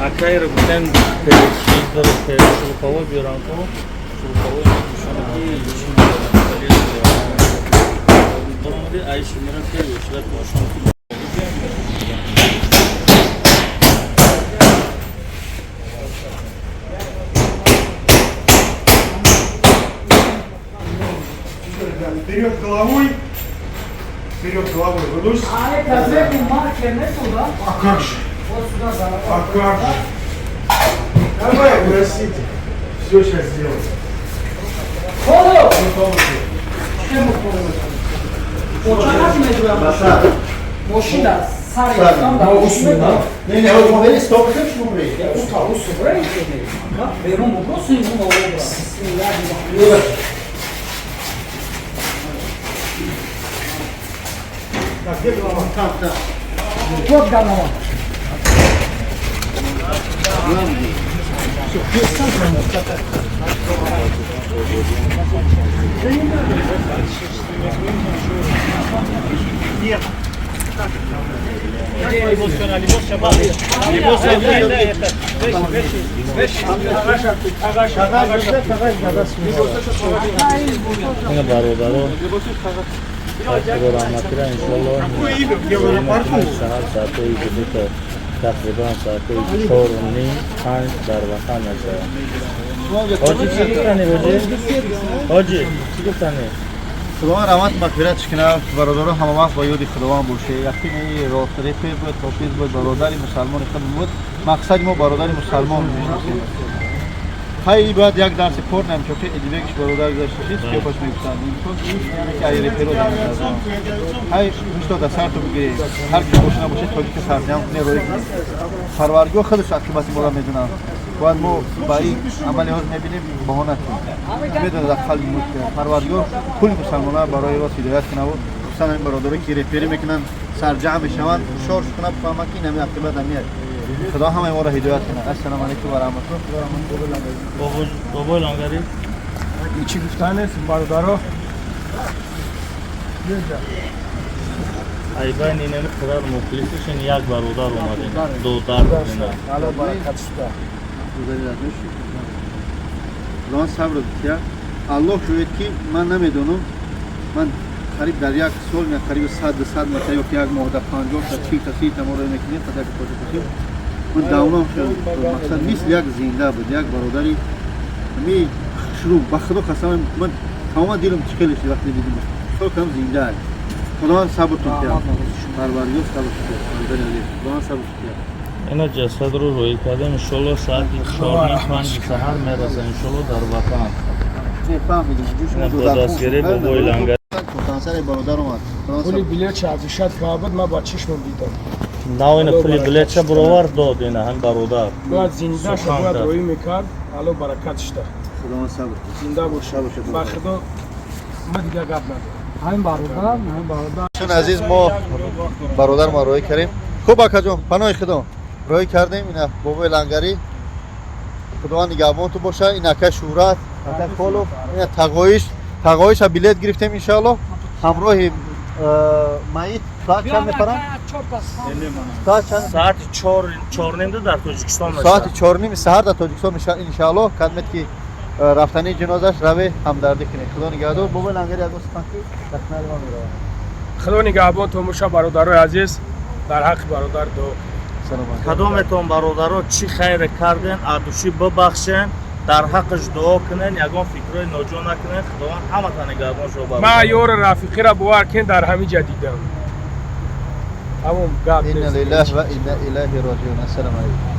Акайро гуфтем шурупаҳо биёрам ку шурупаҳои нишона ки чи айши мера шуда бошон. Вперед головой, вперед головой выносит. А это сверху маркер нету, да? А как же? Вот сюда за. А как же? Давай, выносите. Все сейчас сделаем. Холо! Все получится. Мошина сари там да. Не, не, вот мы стоп, как же мы Берун бубросу ему на Так, где голова? Там, там. Вот голова. Нет. Ина бародаро худо раҳматира иншоалло саҳар соатҳои где-то тақрибан соатҳои 4:30, 5 дар ватан мешавад. Ҳоҷӣ, чӣ гуфтанӣ? Ҳоҷӣ, чӣ гуфтанӣ? Худованд раҳмат мағфират кунад. Бародаро, ҳама вақт ба ёди Худованд боше. Яқини репер буд, ҳофиз буд, бародари мусалмони худ буд. Мақсади мо бародари мусалмон мешносем. Хай, бояд як дарси кор намчоки Эдибекиш бародар гузашташид, кёпаш мегуфтанд. Яъне ки ай реперо хай мишто да сарту бигиред. Ҳар ки боша набошед, тоҷика сарҷам кунед, роӣ кунед. Парвардигор худаш ақибати моро медонад. Бояд мо ба ин амали ҳозир мебинем баҳона кунем. Медонад аз қалби мо. Парвардигор кулли мусалмонро барои рост ҳидоят кунаву хусусан ҳамин бародаре ки реперӣ мекунанд, сарҷамъ мешаванд, ҳушёр кунанд, фаҳманд, ки ин ҳамин ақибат ҳамин. Худо ҳамаи моро ҳидоят кунад. Ассалому алайкум ва раҳматуллоҳ. Бобои Лангарӣ. Чӣ гуфтанест, бародаро? Айбайни инами қадар мухлисишин як бародар омадем, додар. Алло баракат шуда. Худованд сабр дитя. Аллоҳ шоҳид, ки ман намедонам, ман қариб дар як сол қариби 100, 200 марта ё як моҳ да 50 та, 40 та, 30 та моро мекунем, қадар тоҷик бошем. Ман давном мақсад мисли як зинда буд, як бародари ми шурӯъ. Ба Худо қасам, ман тамоман дилам чӣ шуд вақте дидим, хел кардам зинда. Худованд сабртон диҳад, Парвардигор сабр диҳад, бародари азиз, Худованд сабр диҳад. Ина ҷасадро рӯй кардем, иншолло соати 4:30, 5 саҳар мераса, иншолло, дар ватан. Фаҳмидем. Бо дастгирии бобои Лангар. Сари бародар омад. Пули билетча афишат кабуд, ман ба чишмам дидам. На, ина пули билетча бировар дод, ина ҳам бародар. Бояд зиндаша бояд роӣ мекард. Алло баракат шуда. Худованд сабр. Зинда боша. Ба Худо, ма дигар гап надорам. Ҳамин бародар, ҳамин бародар. Чун азиз, мо бародар мо роӣ кардем. Хуб, акаҷон, паноҳи Худо, роӣ кардем. Ина бобои Лангарӣ, Худованд нигаҳбонту боша. Ин ака Шӯҳрат, ака Холов, ина Тағоиш. Тағоиша билет гирифтем, иншоалло ҳамроҳи маит соат чанд мепарам? Соат чанд? Соати 4, 4:30 дар Тоҷикистон. Соати 4:30 саҳар дар Тоҷикистон мешавад, иншоалло. Кадмет ки рафтании ҷанозаш раве, ҳамдардӣ кунед. Худо нигаҳдор. Бобои Лангари, ягон сухан ки дар канали мо меравад? Худо нигаҳбонтон боша, бародарои азиз, дар ҳаққи бародар дуо. Кадометон, бародаро, чӣ хайре карден, адушӣ бибахшен, дар ҳаққаш дуо кунен, ягон фикрҳои ноҷо накунен. Худованд ҳаматон нигаҳбон шо. Ман ёри рафиқиро бовар кун, дар ҳамин ҷа дидам. Ҳамон гап. Инна лиллаҳи ва инна илайҳи роҷиун. Ассалому алайкум.